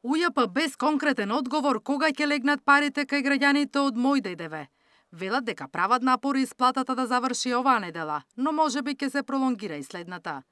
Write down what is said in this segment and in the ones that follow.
УЈП без конкретен одговор кога ќе легнат парите кај граѓаните од Мој ДДВ. Велат дека прават напори исплатата да заврши оваа недела, но можеби ќе се пролонгира и следната.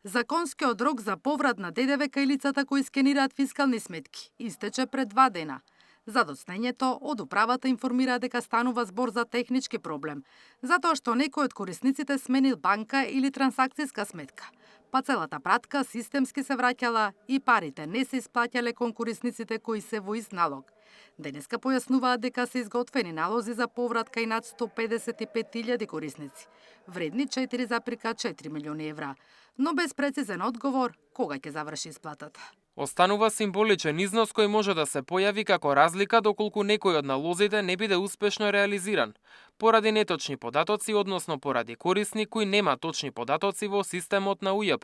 Законскиот рок за поврат на ДДВ кај лицата кои скенираат фискални сметки истече пред 2 дена. За доцнењето, од управата информира дека станува збор за технички проблем, затоа што некој од корисниците сменил банка или трансакцијска сметка, па целата пратка системски се враќала и парите не се исплаќале кон корисниците кои се во ист налог. Денеска појаснуваат дека се изготвени налози за поврат кај над 155.000 корисници, вредни 4,4 милиони евра, но без прецизен одговор кога ќе заврши исплатата. Останува символичен износ кој може да се појави како разлика доколку некој од налозите не биде успешно реализиран, поради неточни податоци, односно поради корисник кој нема точни податоци во системот на УЈП.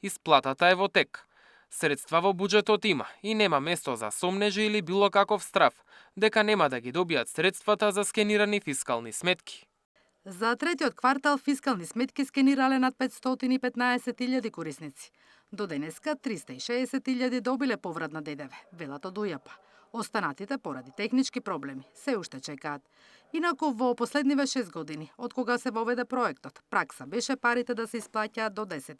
Исплатата е во тек. Средства во буџетот има и нема место за сомнежи или било каков страв, дека нема да ги добијат средствата за скенирани фискални сметки. За третиот квартал фискални сметки скенирале над 515.000 корисници. До денеска 360.000 добиле поврат на ДДВ, велат од УЈП. Останатите поради технички проблеми се уште чекаат. Инаку во последниве 6 години, од кога се воведе проектот, пракса беше парите да се исплаќаат до 10,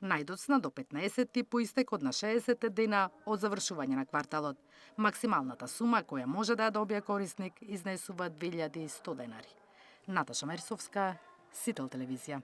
најдоцна до 15 по истекот на 60 дена од завршување на кварталот. Максималната сума која може да ја добие корисник изнесува 2100 денари. Наташа Мерсовска, Сител телевизија.